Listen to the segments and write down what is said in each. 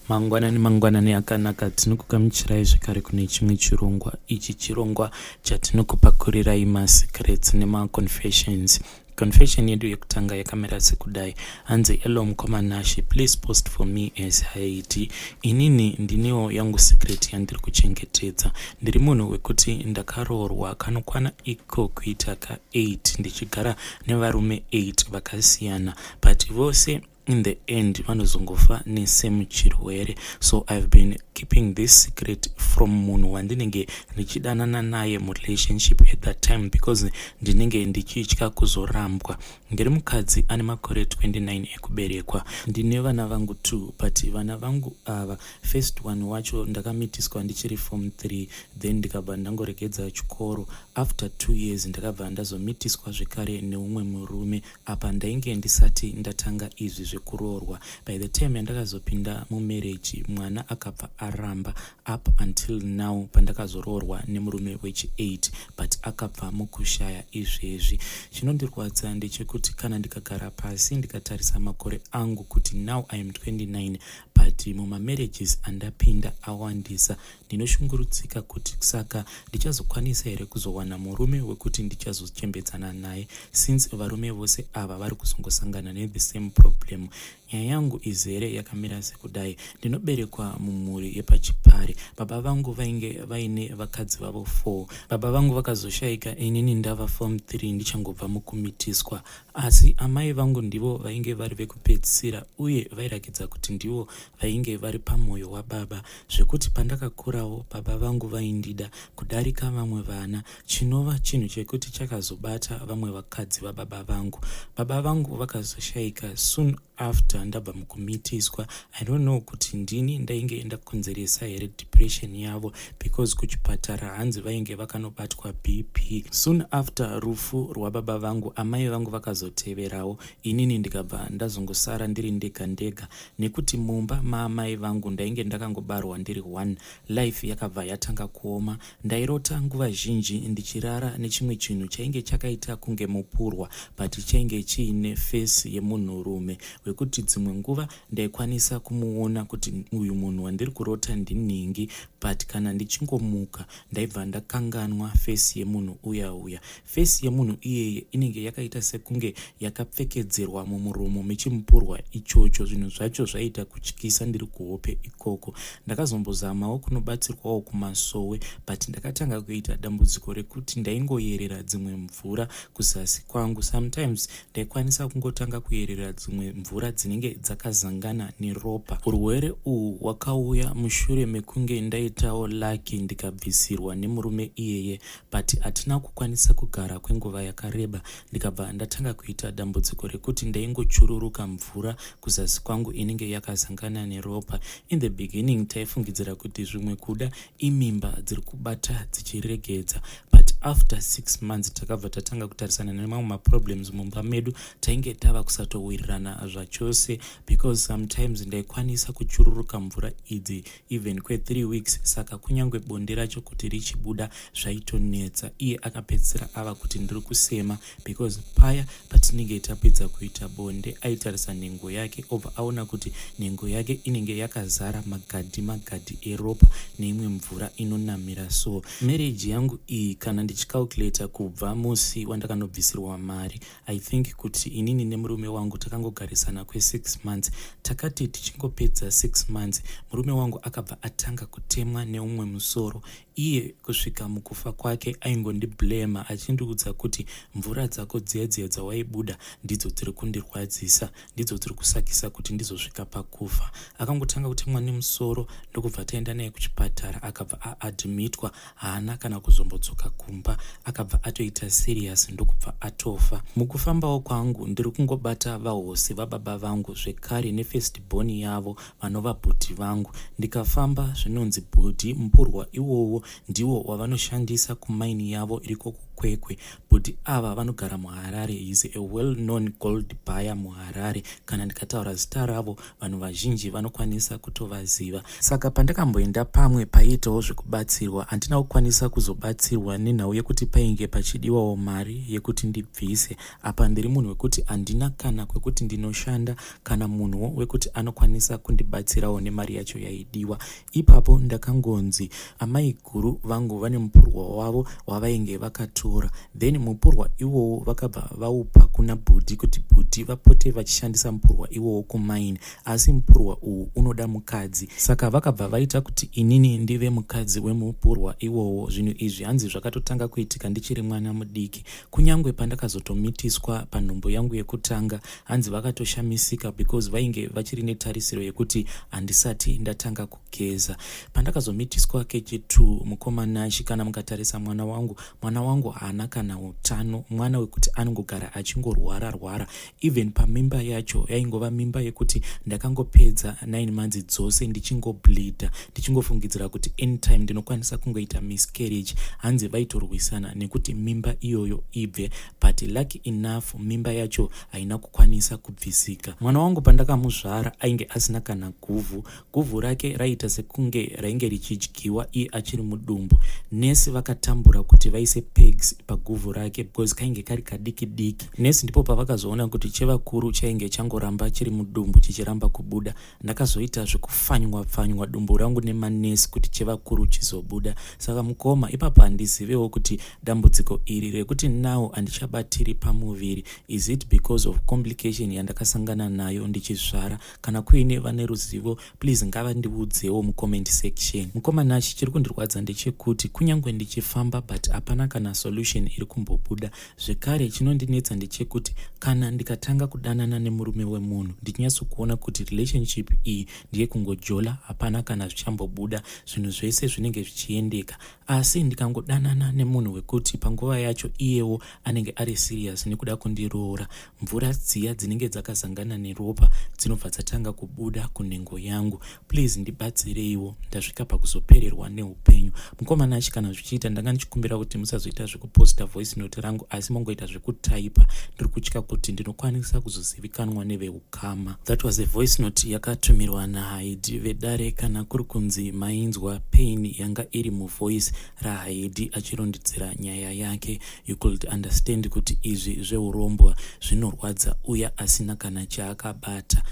Mangwanani mangwanani akanaka, tinokugamuchirai zvekare kune chimwe chirongwa. Ichi chirongwa chatinokupakurirai masecrets nemaconfessions. Confession yedu yekutanga yakamira sekudai. Hanzi, "Hello mukoma Nashe, please post for me as Haiti. Inini ndinewo yangu secret yandiri kuchengetedza. Ndiri munhu wekuti ndakaroorwa kanokwana iko kuita ka8 ndichigara nevarume 8 vakasiyana, but vose in the end vanozongofa nesame chirwere. So I've been keeping this secret from munhu wandinenge ndichidanana naye murelationship at that time because ndinenge ndichitya kuzorambwa. Ndiri mukadzi ane makore 29 ekuberekwa. Ndine vana vangu 2, but vana vangu ava, first one wacho ndakamitiswa ndichiri form 3, then ndikabva ndangoregedza chikoro. After 2 years ndakabva ndazomitiswa zvekare neumwe murume. Apa ndainge ndisati ndatanga izvi zvekuroorwa. By the time yandakazopinda mumarriage, mwana akabva aramba up until now pandakazoroorwa nemurume wechi8, but akabva mukushaya izvezvi. Chinondirwadza ndechekuti kana ndikagara pasi ndikatarisa makore angu kuti now I am 29, but mumamarriages andapinda awandisa. Ndinoshungurudzika kuti saka ndichazokwanisa here kuzowana murume wekuti ndichazochembedzana naye, since varume vose ava vari kuzongosangana nethe same problem. Nyaya yangu izere yakamira sekudai. Ndinoberekwa mumhuri yepachipari. Baba vangu vainge vaine vakadzi vavo 4. Baba vangu vakazoshayika inini ndava form 3, ndichangobva mukumitiswa, asi amai vangu ndivo vainge vari vekupedzisira uye vairakidza kuti ndivo vainge vari pamwoyo wababa, zvekuti pandakakurawo baba vangu vaindida kudarika vamwe vana, chinova chinhu chekuti chakazobata vamwe vakadzi vababa vangu. Baba vangu vakazoshayika soon after ndabva mukumitiswa. I don't know kuti ndini ndainge ndakonzeresa here depression yavo, because kuchipatara hanzi vainge vakanobatwa BP. Soon after rufu rwababa vangu, amai vangu vakazoteverawo. Inini ndikabva ndazongosara ndiri ndega ndega, nekuti mumba maamai vangu ndainge ndakangobarwa ndiri one. Life yakabva yatanga kuoma. Ndairota nguva zhinji ndichirara nechimwe chinhu chainge chakaita kunge mupurwa, but chainge chiine face yemunhurume, wekuti dzimwe nguva ndaikwanisa kumuona kuti uyu munhu wandiri kurota ndinhingi, but kana ndichingomuka ndaibva ndakanganwa face yemunhu uya uya. Face yemunhu iyeye inenge yakaita sekunge yakapfekedzerwa mumuromo mechimupurwa ichocho. Zvinhu zvacho zvaiita kutyisa ndiri kuhope ikoko. Ndakazombozamawo kunobatsirwawo kumasowe, but ndakatanga kuita dambudziko rekuti ndaingoyerera dzimwe mvura kuzasi kwangu. Sometimes ndaikwanisa kungotanga kuyerera dzimwe mvura dzinenge dzakazangana neropa. Urwere uhwu hwakauya mushure mekunge ndaitawo lucky ndikabvisirwa nemurume iyeye, but hatina kukwanisa kugara kwenguva yakareba. Ndikabva ndatanga kuita dambudziko rekuti ndaingochururuka mvura kuzasi kwangu inenge yakazangana neropa. In the beginning taifungidzira kuti zvimwe kuda imimba dziri kubata dzichiregedza, but after 6 months takabva tatanga kutarisana nemamwe maproblems mumba medu. Tainge tava kusatowirirana zvachose, because sometimes ndaikwanisa kuchururuka mvura idzi even kwe3 weeks, saka kunyange bonde racho kuti richibuda zvaitonetsa. Iye akapedzisira ava kuti ndiri kusema, because paya patinenge tapedza kuita bonde aitarisa nhengo yake obva aona kuti nhengo yake inenge yakazara magadhi magadhi eropa neimwe mvura inonamira. So marriage yangu iyi, kana ndichicalculata kubva musi wandakanobvisirwa mari, I think kuti inini nemurume wangu takangogarisana kwe6 months. Takati tichingopedza 6 months, murume wangu akabva atanga kutemwa neumwe musoro. Iye kusvika mukufa kwake aingondiblema achindiudza kuti mvura dzako dziya dziya dzawaibuda ndidzo dziri kundirwadzisa, ndidzo dziri kusakisa kuti ndizosvika pakufa. Akangotanga kutemwa nemusoro, ndokubva taenda naye kuchipatara. Akabva aadmitwa, haana kana kuzombodzoka kumba. Akabva atoita serious, ndokubva atofa. Mukufambawo kwangu ndiri kungobata vahosi vababa vangu zvekare nefirst born yavo, vanova bhudhi vangu. Ndikafamba zvinonzi bhudhi mupurwa iwowo ndiwo wavanoshandisa kumaini yavo iriko. kuKwekwe. Bhudhi ava vanogara muHarare. He is a well known gold buyer muHarare. Kana ndikataura zita ravo, vanhu vazhinji vanokwanisa kutovaziva. Saka pandakamboenda pamwe paiitawo zvekubatsirwa, handina kukwanisa kuzobatsirwa nenhau yekuti painge pachidiwawo mari yekuti ndibvise. Apa ndiri munhu wekuti handina kana kwekuti ndinoshanda, kana munhuwo wekuti anokwanisa kundibatsirawo nemari yacho yaidiwa. Ipapo ndakangonzi amai guru vangu vane mupurwa wavo wavainge vakatora, then mupurwa iwowo vakabva vaupa kuna bhudhi kuti bhudhi vapote vachishandisa mupurwa iwowo kumaini, asi mupurwa uwu unoda mukadzi. Saka vakabva vaita kuti inini ndive mukadzi wemupurwa iwowo. Zvinhu izvi hanzi zvakatotanga kuitika ndichiri mwana mudiki. Kunyange pandakazotomitiswa panhumbu yangu yekutanga, hanzi vakatoshamisika because vainge vachiri netarisiro yekuti handisati ndatanga kugeza. Pandakazomitiswa kechi2, mukoma Nashi, kana mukatarisa mwana wangu, mwana wangu haana kana utano. Mwana wekuti anongogara achingorwara rwara. Even pamimba yacho, yaingova mimba yekuti ndakangopedza 9 months dzose ndichingobleeda, ndichingofungidzira kuti anytime ndinokwanisa kungoita miscarriage. Hanzi vaitorwisana nekuti mimba iyoyo ibve, but lucky enough mimba yacho haina kukwanisa kubvisika. Mwana wangu pandakamuzvara ainge asina kana guvhu. Guvhu rake raiita sekunge rainge richidyiwa iye achiri mudumbu. Nesi vakatambura kuti vaise pegs paguvhu rake because kainge kari kadiki diki. Nesi ndipo pavakazoona kuti chevakuru chainge changoramba chiri mudumbu, chichiramba kubuda. Ndakazoita zvekufanywa pfanywa dumbu rangu nemanesi kuti chevakuru chizobuda. Saka mukoma, ipapo handizivewo kuti dambudziko iri rekuti now handichabatiri pamuviri, is it because of complication yandakasangana nayo ndichizvara? Kana kuine vane ruzivo, please ngavandiudzewo mucomment section. Mukoma Nashi, chiri kundirwadza ndechekuti kunyange ndichifamba, but hapana kana solution iri kumbobuda. Zvekare chinondinetsa ndechekuti kana ndikatanga kudanana nemurume wemunhu, ndichinyatsokuona kuti relationship iyi ndiyekungojola, hapana kana zvichambobuda, zvinhu zvese zvinenge zvichiendeka. Asi ndikangodanana nemunhu wekuti panguva yacho iyewo anenge ari serious nekuda kundiroora, mvura dziya dzinenge dzakazangana neropa dzinobva dzatanga kubuda kunhengo yangu. Please ndibatsireiwo, ndasvika pakuzopererwa neupenyu. Mukoma Nashi, kana zvichiita, ndanga ndichikumbira kuti musazoita zvekuposta voice note rangu, asi mongoita zvekutaipa. Ndiri kutya kuti ndinokwanisa kuzozivikanwa neveukama. That was a voice note yakatumirwa naHaidi vedare. Kana kuri kunzi mainzwa pain yanga iri muvoice raHaidi achirondedzera nyaya yake, you could understand kuti izvi zveurombwa zvinorwadza uya asina kana chaakabata.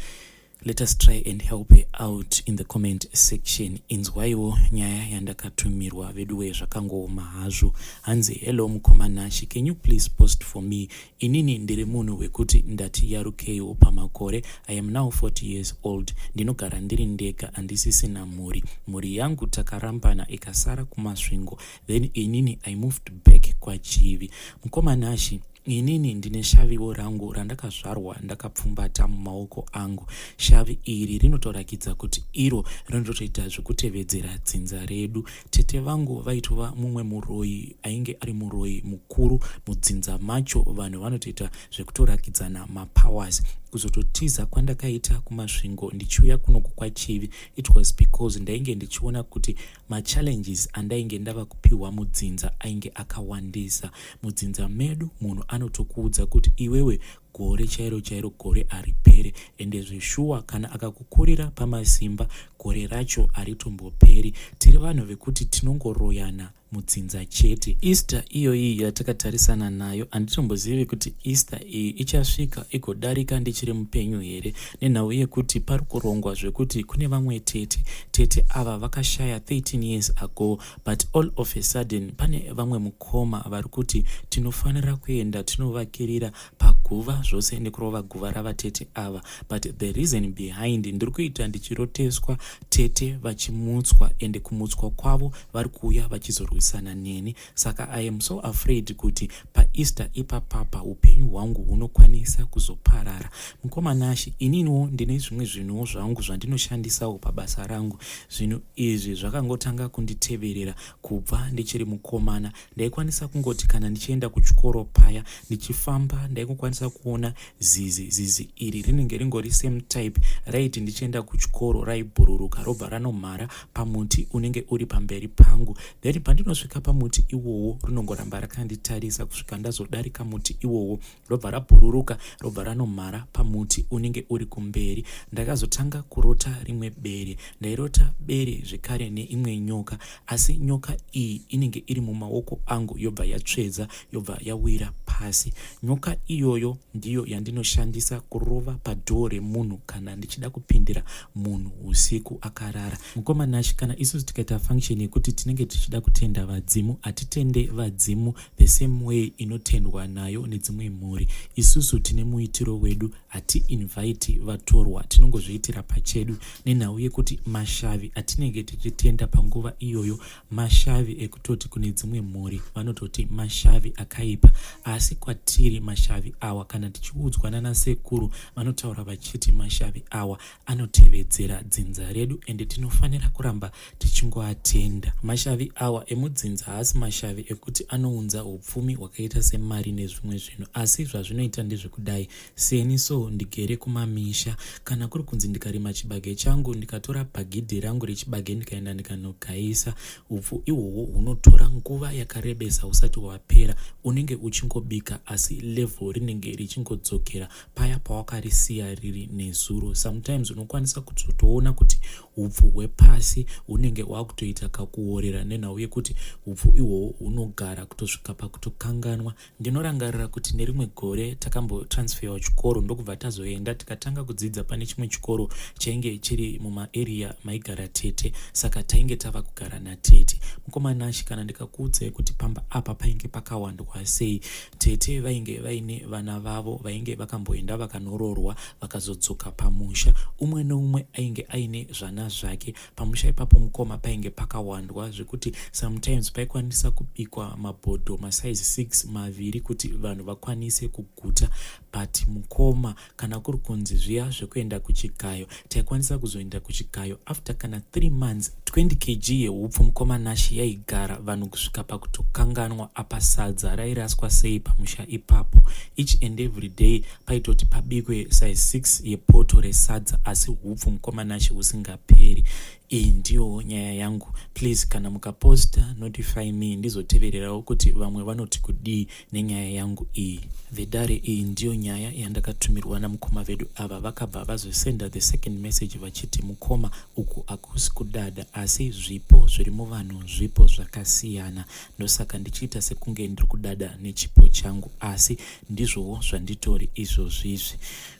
Let us try and help her out in the comment section. Inzwaiwo nyaya yandakatumirwa veduwe, zvakangooma hazvo. Hanzi, "Hello mukoma Nashi, can you please post for me? Inini ndiri munhu wekuti ndati yarukeiwo pamakore. I am now 40 years old. Ndinogara ndiri ndega, handisisina mhuri. Mhuri yangu takarambana, ikasara kuMasvingo, then inini I moved back kwaChivi. Mukoma Nashi, inini ndine shaviwo rangu randakazvarwa ndakapfumbata mumaoko angu. Shavi iri rinotorakidza kuti iro rinotoita zvekutevedzera dzinza redu. Tete vangu vaitova mumwe muroyi, ainge ari muroyi mukuru mudzinza macho. Vanhu vanotoita zvekutorakidzana mapowers. Kuzototiza kwandakaita kuMasvingo ndichiuya kunoku kwaChivi, it was because ndainge ndichiona kuti machallenges andainge ndava kupiwa mudzinza ainge akawandisa. Mudzinza medu munhu anotokuudza kuti iwewe gore chairo chairo gore haripere, ende zveshuwa kana akakukurira pamasimba, gore racho haritomboperi. Tiri vanhu vekuti tinongoroyana mudzinza chete. Easter iyoyi yatakatarisana nayo, handitombozivi kuti Easter iyi ichasvika igodarika ndichiri mupenyu here, nenhau yekuti pari kurongwa zvekuti kune vamwe tete. Tete ava vakashaya 13 years ago, but all of a sudden pane vamwe mukoma vari kuti tinofanira kuenda tinovakirira paguva zvose nekurova guva ravatete ava. But the reason behind, ndiri kuita ndichiroteswa tete vachimutswa, ende kumutswa kwavo vari kuuya vachizorwisana neni. Saka I am so afraid kuti paEaster ipapapa upenyu hwangu hunokwanisa kuzoparara. Mukoma Nashi, ininiwo ndine zvimwe zvinhuwo zvangu zvandinoshandisawo pabasa rangu. Zvinhu izvi zvakangotanga kunditeverera kubva ndichiri mukomana. Ndaikwanisa kungoti kana ndichienda kuchikoro paya, ndichifamba, ndaingokwanisa kuona zizi. Zizi iri rinenge ringori same type. Raiti ndichienda kuchikoro, raibhururuka robva ranomhara pamuti unenge uri pamberi pangu. Then pandinozosvika kuchikoro, Pandinosvika pamuti iwowo rinongoramba rakanditarisa kusvika ndazodarika muti iwowo, robva rabhururuka robva ranomhara pamuti unenge uri kumberi. Ndakazotanga kurota rimwe bere. Ndairota bere zvekare neimwe nyoka, asi nyoka iyi inenge iri mumaoko angu yobva yatsvedza yobva yawira pasi. Nyoka iyoyo ndiyo yandinoshandisa kurova padhoo remunhu kana ndichida kupindira munhu usiku akarara. Mukoma Nash, kana isusu tikaita function yekuti tinenge tichida kutenda vadzimu, hatitende vadzimu the same way inotendwa nayo nedzimwe mhuri. Isusu tine muitiro wedu, hatiinvite vatorwa, tinongozviitira pachedu nenhau yekuti mashavi atinenge tichitenda panguva iyoyo mashavi ekutoti kune dzimwe mhuri vanototi mashavi akaipa, asi kwatiri mashavi awa kana tichiudzwa nanasekuru vanotaura vachiti mashavi awa anotevedzera dzinza redu ende tinofanira kuramba tichingoatenda. Mashavi awa emudzinza haasi mashavi ekuti anounza upfumi hwakaita semari nezvimwe zvinhu, asi zvazvinoita ndezvekudai. Seni so ndigere kumamisha, kana kuri kunzi ndikarima chibage changu ndikatora bhagidhi rangu rechibage ndikaenda ndikanogaisa, upfu ihwohwo hunotora nguva yakarebesa husati hwapera. Unenge uchingobika asi level rinenge richingodzokera paya pawakarisiya riri nezuro. Sometimes unokwanisa kutotoona kuti hupfu hwepasi hunenge hwakutoita kakuorera nenhau yekuti hupfu ihwohwo hunogara kutosvika pakutokanganwa. Ndinorangarira kuti nerimwe gore takambotransferwa chikoro ndokubva tazoenda tikatanga kudzidza pane chimwe chikoro chainge chiri mumaarea maigara tete, saka tainge tava kugara natete. Mukoma Nash, kana ndikakuudzai kuti pamba apa painge pakawandwa sei, tete vainge vaine vana vavo vainge vakamboenda vakanoroorwa vakazodzoka pamusha, umwe neumwe ainge aine zvana zvake. Pamusha ipapo mukoma painge pakawandwa zvekuti sometimes paikwanisa kubikwa mabhodho masize 6 maviri kuti vanhu vakwanise kuguta. But mukoma, kana kuri kunzi zviya zvekuenda kuchigayo, taikwanisa kuzoenda kuchigayo after kana 3 months. 20 kg yeupfu mukoma Nash yaigara vanhu kusvika pakutokanganwa. Apa sadza rairaswa sei pamusha ipapo? Each and every day paitoti pabikwe size 6 yepoto resadza, asi hupfu mukoma Nash husingaperi. Iyi ndiyo nyaya yangu. Please, kana mukaposta, notify me ndizotevererawo kuti vamwe vanoti kudii nenyaya yangu iyi. Vedare, iyi ndiyo nyaya yandakatumirwa namukoma vedu ava. Vakabva vazosenda the second message vachiti, mukoma, uku hakusi kudada, asi zvipo zviri muvanhu zvipo zvakasiyana, ndosaka ndichiita sekunge ndiri kudada nechipo changu, asi ndizvowo zvanditori izvozvizvi.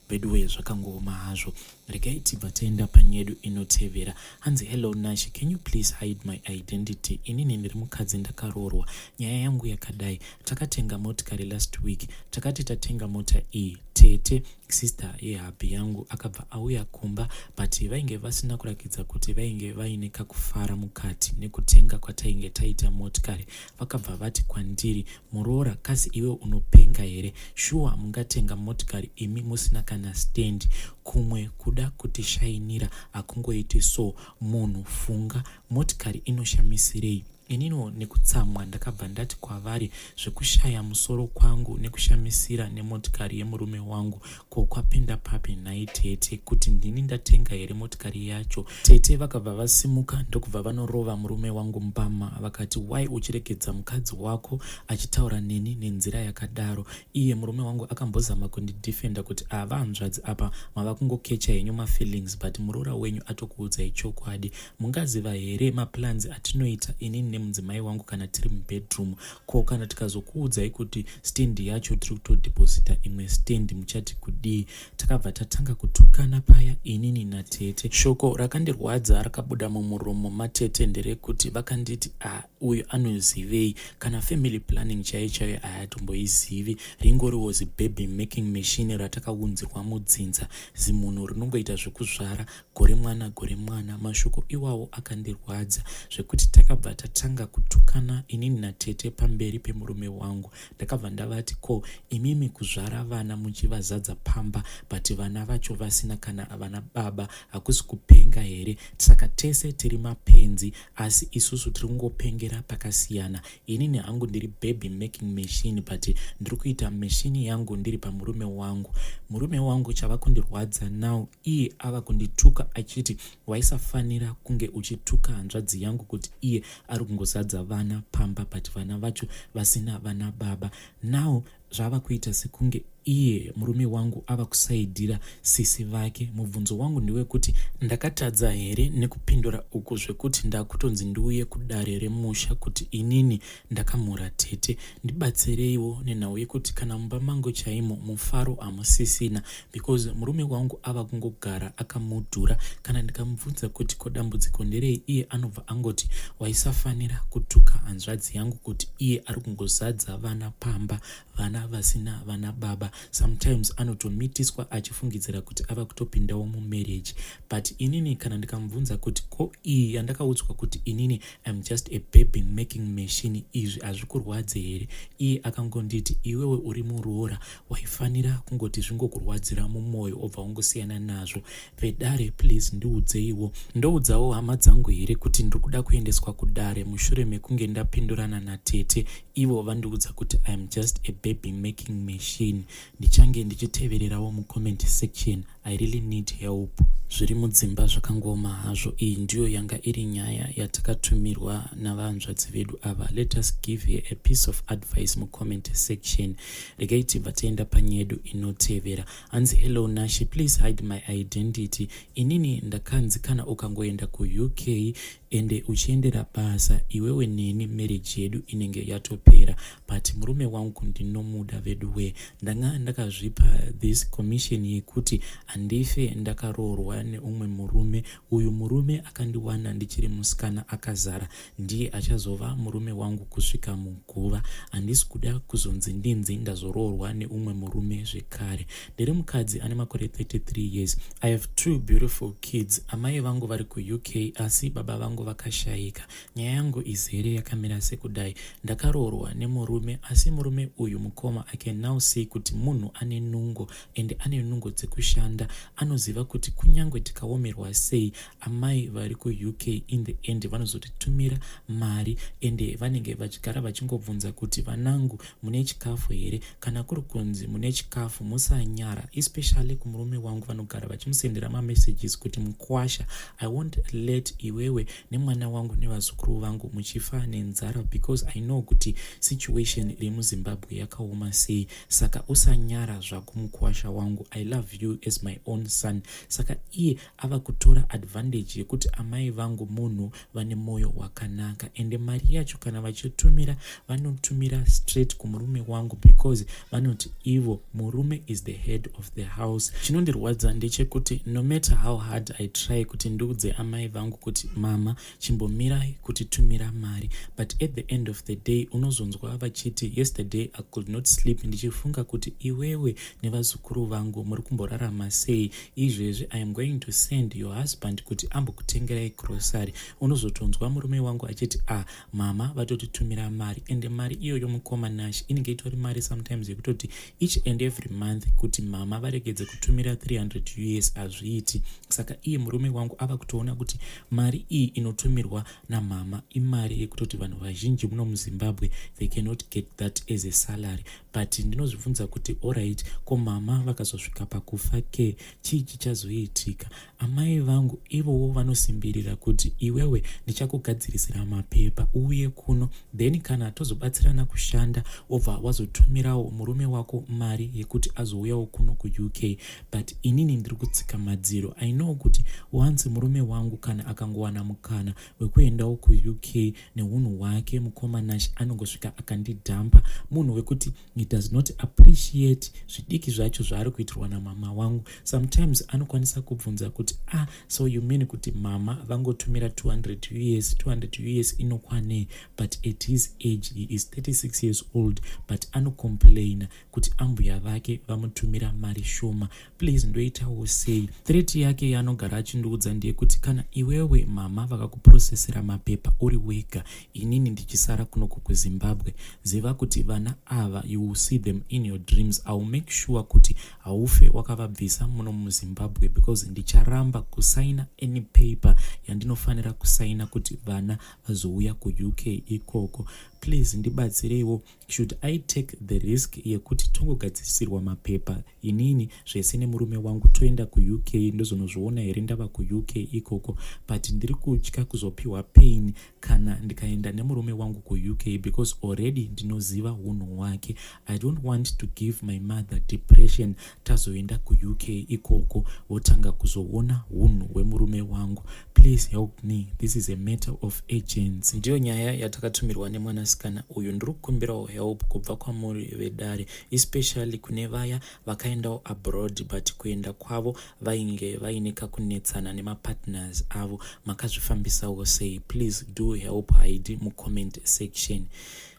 Veduwe, zvakangooma hazvo. Regai tibva taenda panyedu inotevera. Hanzi, hello Nash, can you please hide my identity? Inini ndiri mukadzi, ndakaroorwa. Nyaya yangu yakadai: takatenga motikari last week. Takati tatenga mota iyi, tete, sister yehubby yangu, akabva auya kumba, but vainge vasina kurakidza kuti vainge vaine kakufara mukati nekutenga kwatainge taita motikari. Vakabva vati kwandiri, muroora, kasi iwe unopenga here? Shuwa mungatenga motikari imi musina kana stand? Kumwe kuda kutishainira hakungoiti so. Munhu funga, motikari inoshamisirei? Ininiwo nekutsamwa ndakabva ndati kwavari, zvekushaya musoro kwangu nekushamisira nemotikari yemurume wangu ko kwapinda papi nhai tete? Kuti ndini ndatenga here motikari yacho? Tete vakabva vasimuka ndokubva vanorova murume wangu mbama, vakati, why uchiregedza mukadzi wako achitaura neni nenzira yakadaro? Iye murume wangu akambozama kundidefenda kuti, ava hanzvadzi, apa mava kungokecha henyu mafeelings, but muroora wenyu atokuudzai chokwadi. Mungaziva here maplans atinoita inini nemudzimai wangu kana tiri mubedroom? Ko kana tikazokuudzai kuti stand yacho tiri kutodeposita imwe stand, muchati kudii? Takabva tatanga kutukana paya inini natete. Shoko rakandirwadza rakabuda mumuromo matete nderekuti vakanditi, a uyu anozivei? Kana family planning chaiyo chaiyo hayatomboizivi, ringoriwo zibaby making machine ratakaunzirwa mudzinza, zimunhu rinongoita zvekuzvara gore mwana gore mwana. Mashoko iwawo akandirwadza zvekuti takabva tatanga kutukana inini natete pamberi pemurume wangu. Ndakabva ndavati, ko imimi kuzvara vana muchivazadza pamba, but vana vacho vasina kana vana baba, hakusi kupenga here? Saka tese tiri mapenzi, asi isusu tiri kungopengera pakasiyana. Inini hangu ndiri baby making machine, but ndiri kuita machine yangu ndiri pamurume wangu. Murume wangu chava kundirwadza now, iye ava kundituka achiti, waisafanira kunge uchituka hanzvadzi yangu kuti iye ari kungozadza vana pamba, but vana vacho vasina vana baba. Now zvava kuita sekunge iye murume wangu ava kusaidhira sisi vake. Mubvunzo wangu ndewekuti ndakatadza here nekupindura uku zvekuti ndakutonzi ndiuye kudare remusha kuti inini ndakamhura tete? Ndibatsereiwo nenhau yekuti kana mumba mangu chaimo mufaro hamusisina, because murume wangu ava kungogara akamudhura. Kana ndikamubvunza kuti ko dambudziko nderei, iye anobva angoti waisafanira kutuka hanzvadzi yangu kuti iye ari kungozadza vana pamba, vana vasina vana baba. Sometimes anotomitiswa achifungidzira kuti ava kutopindawo mumarriage. But inini kana ndikamubvunza kuti ko iyi yandakaudzwa kuti inini I'm just a baby making machine, izvi hazvikurwadze here, iye akangonditi iwewe uri muroora, waifanira kungoti zvingokurwadzira mumwoyo obva ungosiyana nazvo. Vedare, please ndiudzeiwo. Ndoudzawo hama dzangu here kuti ndiri kuda kuendeswa kudare mushure mekunge ndapindurana natete, ivo vandiudza kuti I am just a baby making machine? Ndichange ndichitevererawo mucomment section. I really need help. Zviri mudzimba zvakangoma hazvo. Iyi ndiyo yanga iri nyaya yatakatumirwa navanzvadzi vedu ava. Let us give her a piece of advice mucomment section. Regai tibva taenda panyedu inotevera. Hanzi, "Hello Nashi, please hide my identity. Inini ndakanzi kana ukangoenda kuUK ende uchiendera basa, iwewe neni marriage yedu inenge yatopera. But murume wangu ndinomuda vedu we. Ndanga ndakazvipa this commission yekuti handife ndakaroorwa neumwe murume. Uyu murume akandiwana ndichiri musikana akazara, ndiye achazova murume wangu kusvika muguva. Handisi kuda kuzonzi ndinzi ndazoroorwa neumwe murume zvekare. Ndiri mukadzi ane makore 33 years. I have two beautiful kids. Amai vangu vari kuUK, asi baba vangu vakashayika. Nyaya yangu izere yakamira sekudai. Ndakaroorwa nemurume, asi murume uyu, mukoma, I can now see kuti munhu ane nungo, ende ane nungo dzekushanda. Anoziva kuti kunyange tikaomerwa sei, amai vari kuUK in the end vanozotitumira mari, ende vanenge vachigara vachingobvunza kuti vanangu mune chikafu here? Kana kuri kunzi mune chikafu, musanyara." Especially kumurume wangu, vanogara vachimusendera mamessages kuti, "Mukwasha, I won't let iwewe nemwana wangu nevazukuru vangu muchifa nenzara, because I know kuti situation iri muZimbabwe yakaoma sei. Saka usanyara zvako, mukwasha wangu. I love you as my own son." Saka iye ava kutora advantage yekuti amai vangu munhu vane mwoyo wakanaka, ende mari yacho kana vachitumira, vanotumira straight kumurume wangu, because vanoti ivo murume is the head of the house. Chinondirwadza ndechekuti no matter how hard I try kuti ndiudze amai vangu kuti mama, chimbomirai kutitumira mari, but at the end of the day unozonzwa vachiti, 'Yesterday I could not sleep ndichifunga kuti iwewe nevazukuru vangu muri kumborarama sei. Izvezvi I am going to send your husband kuti ambokutengerai grocery.' Unozotonzwa murume wangu achiti, 'Ah, mama vatotitumira mari.' Ende mari iyoyo, mukoma Nash, inenge itori mari sometimes yekutoti each and every month kuti mama varegedze kutumira 300 US hazviiti. Saka iye murume wangu ava kutoona kuti mari iyi inotumirwa namama imari yekutoti vanhu vazhinji muno muZimbabwe, they cannot get that as a salary. But ndinozvibvunza kuti alright, ko mama vakazosvika pakufa ke, chii chichazoitika? Amai vangu ivowo vanosimbirira kuti iwewe ndichakugadzirisira mapepa uuye kuno, then kana tozobatsirana kushanda, obva wazotumirawo murume wako mari yekuti azouyawo kuno kuUK. But inini ndiri kutsika madziro. I know kuti once murume wangu kana akangowana mukana wekuendawo kuUK, neunhu hwake, mukoma Nash, anongosvika akandidhampa. Munhu wekuti he does not appreciate zvidiki zvacho zvaari kuitirwa namama wangu. Sometimes anokwanisa kubvunza kuti, 'Ah, so you mean kuti mama vangotumira 200 US? 200 US inokwanei?' But at his age, he is 36 years old, but anocomplaina kuti ambuya vake vamutumira mari shoma. Please, ndoitawo sei? Threat yake yaanogara achindiudza ndeyekuti kana iwewe mama vakakuprocessera mapepa uri wega, inini ndichisara kunoku kuZimbabwe, ziva kuti vana ava, you will see them in your dreams. I will make sure kuti haufe wakavabvisa muno muZimbabwe, because ndicharamba kusaina any paper yandinofanira kusaina kuti vana vazouya kuUK ikoko. Please ndibatsireiwo. Should I take the risk yekuti tongogadzisirwa mapepa inini zvese nemurume wangu, toenda kuUK, ndozonozviona here ndava kuUK ikoko? But ndiri kutya kuzopiwa pain kana ndikaenda nemurume wangu kuUK, because already ndinoziva unhu hwake. I don't want to give my mother depression tazoenda kuUK ikoko, votanga kuzoona unhu hwemurume wangu. Please help me, this is a matter of urgency. Ndiyo nyaya yatakatumirwa nemwanasikana uyu. Ndiri kukumbirawo help kubva kwamuri vedare, especially kune vaya vakaendawo abroad, but kuenda kwavo vainge vaine kakunetsana nemapartners avo. Makazvifambisawo sei? Please do help hide mucomment section.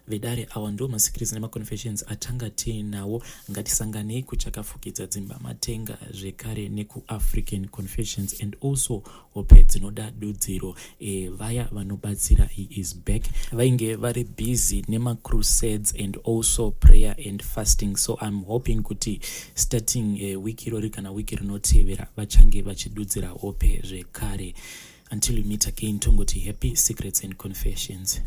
Vedare, awa ndo masecrets nemaconfessions atanga tiinawo. Ngatisanganei kuchakafukidza dzimba matenga zvekare nekuAfrican Confessions and also hope dzinoda dudziro. Vaya vanobatsira, he is back. Vainge vari busy nemacrusades and also prayer and fasting, so I'm hoping kuti starting week irori kana wiki rinotevera vachange vachidudzira hope zvekare. Until we meet again, tongoti happy secrets and confessions.